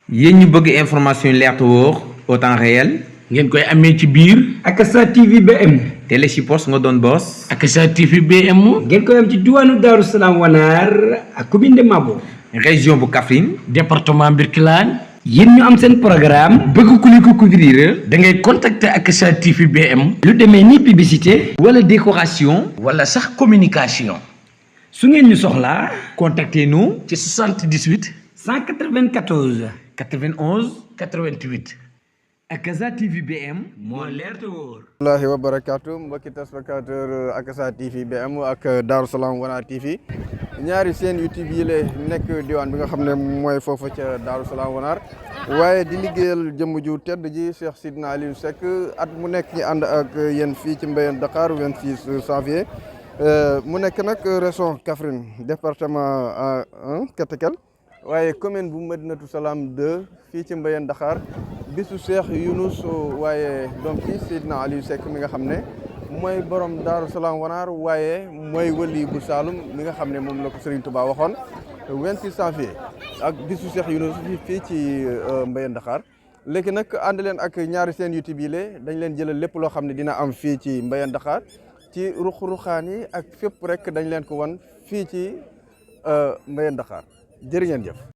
yéen ñu bëgg information leer te wóor au temps réel ngeen koy amee ci biir Akassa TV BM télé ci poste nga doon boss Akassa TV BM ngeen koy am ci diwaanu Daaru Salaam Wanaar ak commune de Mabo région bu Kaffrine département Birkelane yéen ñu am seen programme bëgg ku li ko couvrir da ngay contacter Akassa TV BM lu demee ni publicité wala décoration wala sax communication su ngeen ñu soxlaa contactez nous ci 78 194 91 88 Akassa TV BM moo leer te wóor. wallaahi wa barakaatu mbokki téléspectateur Akassa TV BM ak Daaru Salaam Wanaar TV ñaari seen YouTube yi la nekk diwaan bi nga xam ne mooy foofu ca Daaru Salaam Wanaar waaye di liggéeyal jëmm ju tedd ji Cheikh Sidna Aliou Seck at mu nekk ñi ànd ak yéen fii ci Mbayeen Dakar 26 janvier mu nekk nag région Kaffrine département Katakel waaye commune bu Madinatu Salaam 2 fii ci Mbayeen Dakar bisu Cheikh Younous waaye doom ci Seydina Aliou Seck mi nga xam ne mooy borom Daaru Salaam Wanaar waaye mooy wëli bu Saalum mi nga xam ne moom la ko Serigne Touba waxoon 26 janvier ak bisu Cheikh Younous fii ci Mbayeen Dakar léegi nag ànd leen ak ñaari seen YouTube yi dañ leen jëlal lépp loo xam ne dina am fii ci Mbayeen Dakar ci ruq-ruqaan yi ak fépp rek dañ leen ko wan fii ci Mbayeen Dakar jërë ngeen jëf.